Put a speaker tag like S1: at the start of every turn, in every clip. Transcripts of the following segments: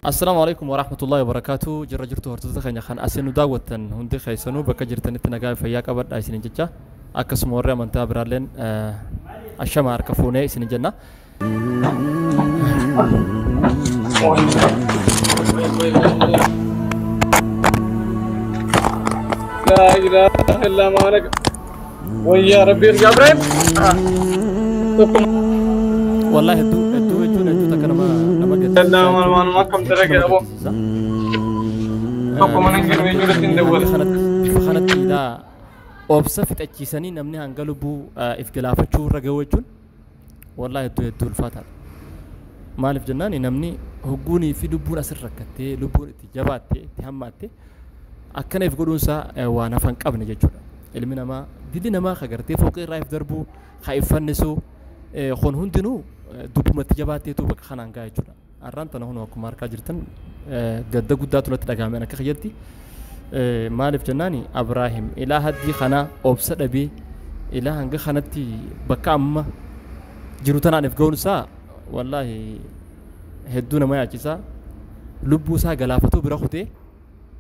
S1: Assalaamu alaikum warahmatullahi wabarakatuh. Jirra jirtu hortoota keenya kan asin nu daawwattan hundi keessanuu bakka jirtanitti nagaa fi fayyaa qabadhaa isinin jecha, akkasuma warri amantaa biraalleen ashama harka fuunee isinin jenna.
S2: لا إله إلا مالك ويا ربي يا إبراهيم.
S1: Wallahi hedduu hedduu jechuun hedduu takka nama gaddisiisa.
S2: Nama akkam dalage aboo. Tokko mana hin jiru jechuudha hin dawwale.
S1: Bifa kanatti ilaa obsa fixachiisanii namni hanga lubbuu if galaafachuu irra gahu jechuun wallahi hedduu hedduu ulfaataadha. Maaliif jennaan, namni hogguunii fi lubbuun asirra rakkattee, lubbuun itti jabaattee, itti hammaatte, akkana if godhuun isaa waan hafa hin qabne jechuudha. Ilmi namaa dilli namaa ka gartee fooqii irraa if darbuu, ka if fannisu, kun hundinuu dubbumatti jabaatteetu bakka kanaan gaha jechuudha. Har'aan tana kun akkuma harkaa jirtan gadda guddaatu natti dhagahame akka kiyyatti. Maaliif jennaan, Abraahim ilaa haddii kanaa obsa dhabee ilaa hanga kanatti bakka amma jiru tanaan if ga'uun isaa wallaahi hedduu nama yaachisa. Lubbuu isaa galaafatuu bira kutee,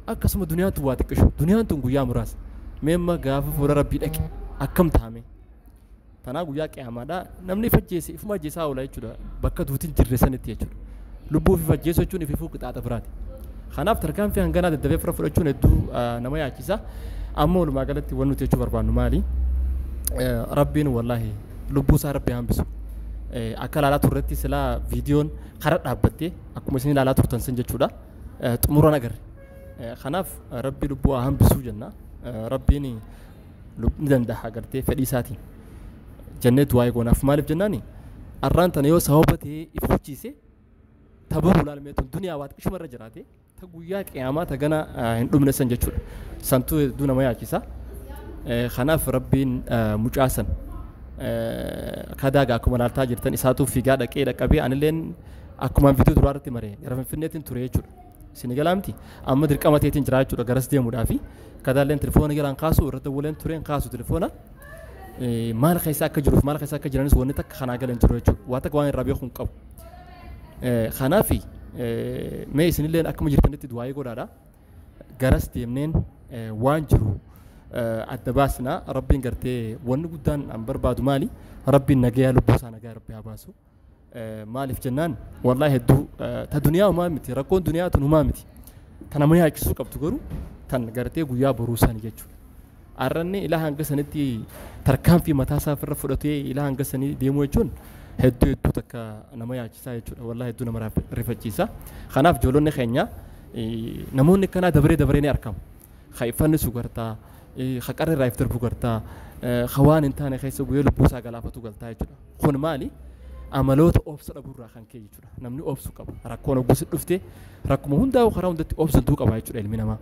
S1: akkasuma duniyaan tun waa xiqqishu, duniyaan tun guyyaa muraasa. Mee amma gaafa fuula rabbii dhaqe akkam taame? Tanaa guyyaa qiyamaadha namni if ajjeese ifuma ajjeesaa oola jechuudha, bakka duutiin jirre sanitti jechuudha. Lubbuu if ajjeesu jechuun ififuu qixaaxa biraati. Kanaaf tarkaanfii hanganaa daddafee fira fudhachuun hedduu nama yaachisa. Amma walumaa galatti wanti nuti jechuu barbaannu maali? Rabbiin wallaahi lubbuu isaa rabbi hambisu. Akka ilaalaa turretti silaa viidiyoon kara dhaabbattee akkuma isin ilaalaa turtan san jechuudha. Xumuraan agarre. Kanaaf rabbi lubbuu haa hambisuu jenna. Rabbiin ni danda'a gartee fedhii isaatiin. Jennee du'aa goonaaf. Maaliif jennaani, arraan tana yoo sababa ta'ee if huchiise tabaruu laalmee tun duniyaa waa xiqqishuma irra jiraate, ta guyyaa qiyaamaa ta gana hin dhumne san jechuudha. Santuu hedduu nama yaachisa. Kanaaf rabbiin mucaa san kadaagaa akkuma ilaaltaa jirtan isaatu fiigaa dhaqee dhaqqabee, anilleen akkumaan viidiyoo duraa irratti maree gara Finfinneetiin ture jechuudha. Isin galaa miti, amma dirqama ta'eetiin jira jechuudha garas deemuudhaafi. Kadaalleen telefoona jalaan kaasu irratti dawwaleen tureen kaasu telefoona. Maal keessa akka jiruuf maal keessa akka jiranis wanni takka kanaa galan jiru jechuudha. Waa takka waan irraa beeku hin qabu. Kanaaf mee isinilleen akkuma jirtanitti du'aayii godhaadha. Garas deemneen waan jiru adda baasna. Rabbiin gartee wanni guddaan an barbaadu maali? Rabbiin nagayaa lubbuu isaa nagayaa rabbi haa baasu. Maaliif jennaan, wallaahi hedduu ta duniyaa humaa miti, rakkoon duniyaa tun humaa miti. Ta nama yaachisuu qabdu garuu tan gartee guyyaa boruu sani jechuudha. Arranni ilaa hanga sanitti tarkaanfii mataa isaa ofirra fudhatee ilaa hanga sanii deemuu jechuun hedduu hedduu takka nama yaachisaa jechuudha. Wallaahi hedduu nama rifachiisa. Kanaaf ijoollonni keenya, namoonni akkanaa dabaree dabaree ni argamu. Ka iffannisu gartaa, ka qarra irraa if darbu gartaa, ka waan hin taane keessa bu'ee lubbuu isaa galaafatu galtaa jechuudha. Kun maali? Amaloota obsa dhabuurraa kan ka'e jechuudha. Namni obsu qaba. Rakkoon oggusi dhufte rakkuma hundaa'u karaa hundatti obsantuu qaba jechuudha ilmi namaa.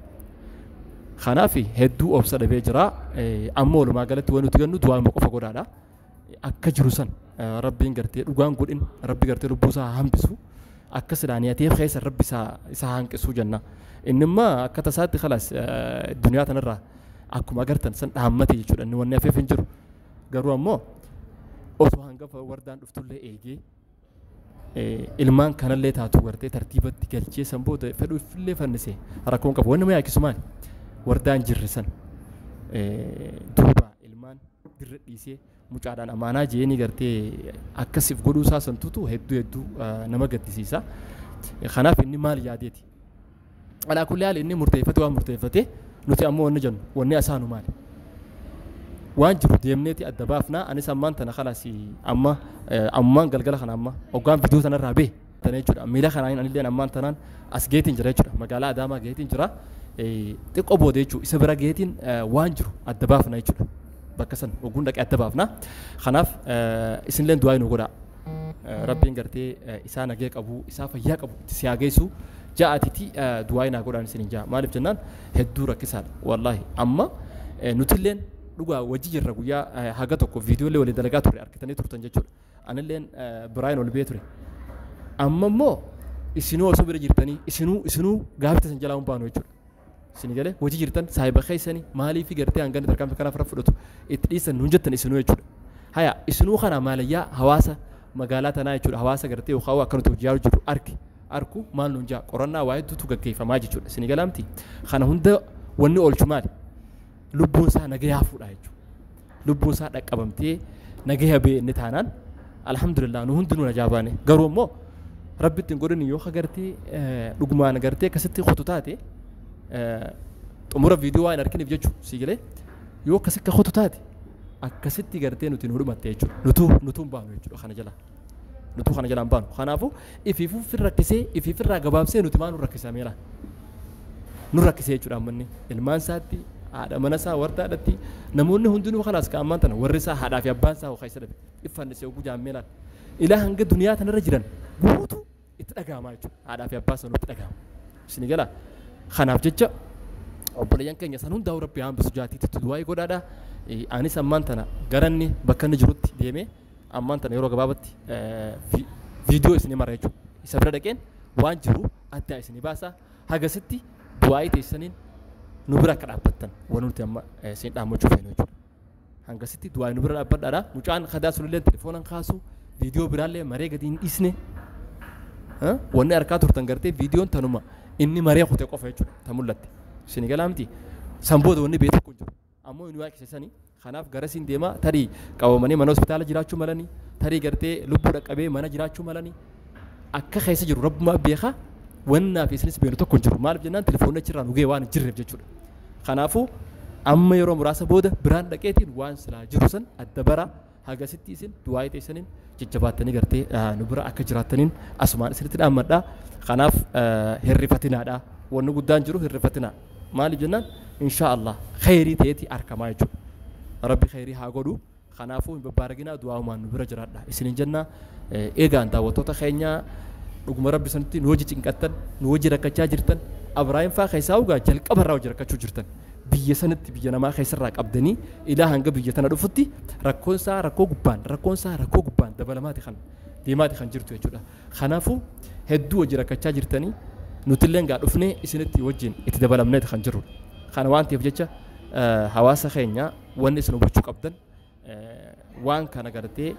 S1: Kanaaf hedduu obsa dhabee jira. Amma walumaa galatti wanti nuti gannu du'aa qofa godhaadha. Akka jiru san rabbiin gartee dhugaan godhin, rabbi gartee lubbuu isaa haa hambisu. Akka silaa niyateef keessa rabbi isaa hanqisuu jenna. Inni immoo akka tasaatti khalaas duniyaa tanarraa akkuma agartan san dhaammate jechuudha. Inni wanni hafeef hin jiru. Garuu ammoo osoo hangafa wardaan dhuftullee eegee ilmaan kanallee taatu gartee tartiibatti galchee san booda fedhuufillee fannisee rakkoon qabu. Wanni nama yaakisu maali? Wardaan jirre san duuba ilmaan dirra dhiisee mucaadhaan amaanaa jeeni gartee akkasiif godhuu isaa santuutu hedduu hedduu nama gaddisiisa. Kanaaf inni maal yaadeeti? Alaa kulli haal inni murteeffate waan murteeffate, nuti ammoo wanni jennu wanni asaanu maali? Waan jiru deemneeti adda baafnaa. Anis ammaan tana khalaas amma ammaan galgala kana amma hoggaan viidiyoo sanarraa bee tana jechuudha, miila kanaan anilleen ammaan tanaan as geetiin jira jechuudha, magaalaa Adaamaa geetiin jira. Xiqqoo booda jechuudha isa bira geetiin waan jiru adda baafna jechuudha, bakka san hogguun dhaqee adda baafna. Kanaaf isinilleen du'aa nu godhaa, rabbiin gartee isaa nagee qabu, isaa fayyaa qabu itti si haa geessu ja'atiti du'aa naa godhaan isin ja'a. Maaliif jennaan, hedduu rakkisaadha wallaahi. Amma nutilleen dhugaa wajji jirra, guyyaa haga tokko viidiyoolee waliin dalagaa turre argitanii turtan jechuudha. Anilleen biraayin ol bee ture. Amma immoo isinuu osoo bira jirtanii isinuu gaafita san jalaa hin baanu jechuudha. Isin galee hojii jirtan saahiba keessanii maaliif gartee hangana tarkaanfii kanaaf irra fudhatu itti dhiisan nuun jettan isinuu jechuudha. Haya, isinuu kana maalayyaa hawaasa magaalaa tanaa jechuudha, hawaasa gartee yookaan akka nuti hojii jiru arge. arku maal nuun jaa qorannaa waa hedduutu gaggeeffamaa jechuudha. Isin galaamti kana hunda wanni oolchu maali? Lubbuun isaa nagayaa fuudha jechuudha. Lubbuun isaa dhaqqabamtee nagaya bee inni taanaan alhamdulillah nu hundinuu najaa baane. Garuu immoo rabbi ittiin godhani yoo agartee dhugumaan agartee akkasitti kutu taate xumura viidiyoo waan hin arginiif jechuudha si galee yoo akkasitti kutu taate akkasitti gartee nuti nu dhumatte jechuudha. Nutuu hin baanu jechuudha kana jala. Nutuu kana jalaan baanu. Kanaafuu ifiifuu fin rakkisee ifiifirraa gabaabsee nuti maa nu rakkisaa meelaa? Nu rakkisee jechuudha ammanni ilmaan isaatti haadha mana isaa wardaadhatti namoonni hundinuu kalaas ka ammaan tana warri isaa haadhaa fi abbaan isaa hokaa isa dhabe iffannisee oguu jaammeelaan ilaa hanga duniyaa tanarra jiran guutuu itti dhaga'amaa jechuudha haadhaa fi abbaa sanuu itti dhaga'ama. Isin gala kanaaf jecha obboleeyyan keenya san hundaa'u rabbi hambisu jaatiitti du'aa godhaadha. Anis ammaan tana garanni bakka inni jirutti deemee ammaan tana yeroo gabaabatti viidiyoo isinii mara jechuudha. Isa bira dhaqeen waan jiru addaa isinii baasa hagasitti du'aa teessaniin nu bira akka dhaabbattan waan nuti amma isin dhaammachuu feenu jechuudha. Hangasitti du'aa nu bira dhaabbadhaadha. Mucaan kadaa sunillee telefoonaan kaasu viidiyoo biraallee maree gadi hin dhiisne. Wanni harkaa turtan gartee viidiyoon tanuma inni maree kute qofa jechuudha ta mul'atte. Isin galaa miti san booda wanni beeku tokko hin jiru. Ammoo inni waaqessanii kanaaf garasiin deema tarii qabamanii mana hospitaala jiraachuu malanii tarii gartee lubbuu dhaqqabee mana jiraachuu malanii akka keessa jiru rabbumaa beekaa wannaa fi isinis beenu tokko hin jiru. Maaliif jennaan telefoonni achirraa nu ga'e waan hin jirreef jechuudha. Kanaafuu amma yeroo muraasa booda biraan dhaqeetiin waan silaa jiru san adda bara hagasitti isin du'aa teessaniin jajjabaattanii gartee nu bira akka jiraattaniin asumaan isinitti dhaammadha. Kanaaf hirrifatinaadha. Wanni guddaan jiru hirrifatinaa. Maaliif jennaan insha Allah khayrii ta'eeti argamaa jechuudha. Rabbi khayrii haa godhu. Kanaafuu hin babbaaraginaa du'aamaan nu bira jiraadha. Isinin jenna eegaan daawwattoota keenyaa dhuguma rabbi sanitti nu hojii cinqattan nu hojii rakkachaa jirtan Abrahaam faa keessaa ugaa jalqabarraa hojii rakkachuu jirtan. Biyya sanitti biyya namaa keessarraa qabdanii ilaa hanga biyya tana dhufutti rakkoon isaa rakkoo gubbaan rakkoon isaa rakkoo gubbaan dabalamaati kan deemaati kan jirtu jechuudha. Kanaafuu hedduu hojii rakkachaa jirtanii nutillee gaa dhufnee isinitti wajjin itti dabalamneeti kan jirru. Kana waan ta'eef jecha hawaasa keenya wanni isin hubachuu qabdan waan kana gartee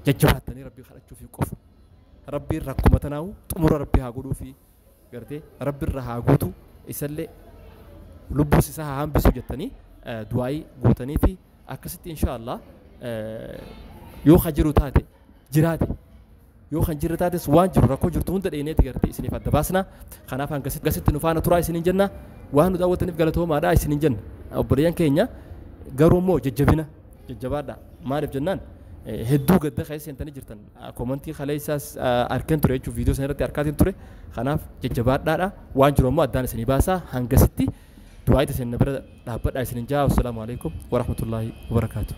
S1: jajjabaattanii rabbii kadhachuufi qofa. Rabbiin rakkuma tanaawu xumura rabbii haa godhuufi gartee rabbiirra haa guutu isallee lubbuus isaa haa hambisu jettanii du'aayii gootanii fi akkasitti insha Allah yoo kan jiru taate jiraate yoo kan jirre taates waan jiru rakkoo jirtu hunda dheeneeti gartee isiniif adda baasna. Kanaaf hangasitti nu faana turaa isiniin jenna waan nu daawwattaniif galatoomaadha isiniin jenna obboleeyyan keenya garuu immoo jajjabina jajjabaadha. Maaliif jennaan hedduu gadda keessa seentanii jirtan koomantii kaleessaas argeen ture jechuun viidiyoo sana irratti harkaatiin ture. Kanaaf jajjabaadhaadha waan jiru immoo addaan isinii baasaa hangasitti du'aa isin bira dhaabbadhaa isiniin jaa. Assalaamu alaikum warahmatullaahi wabarakaatu.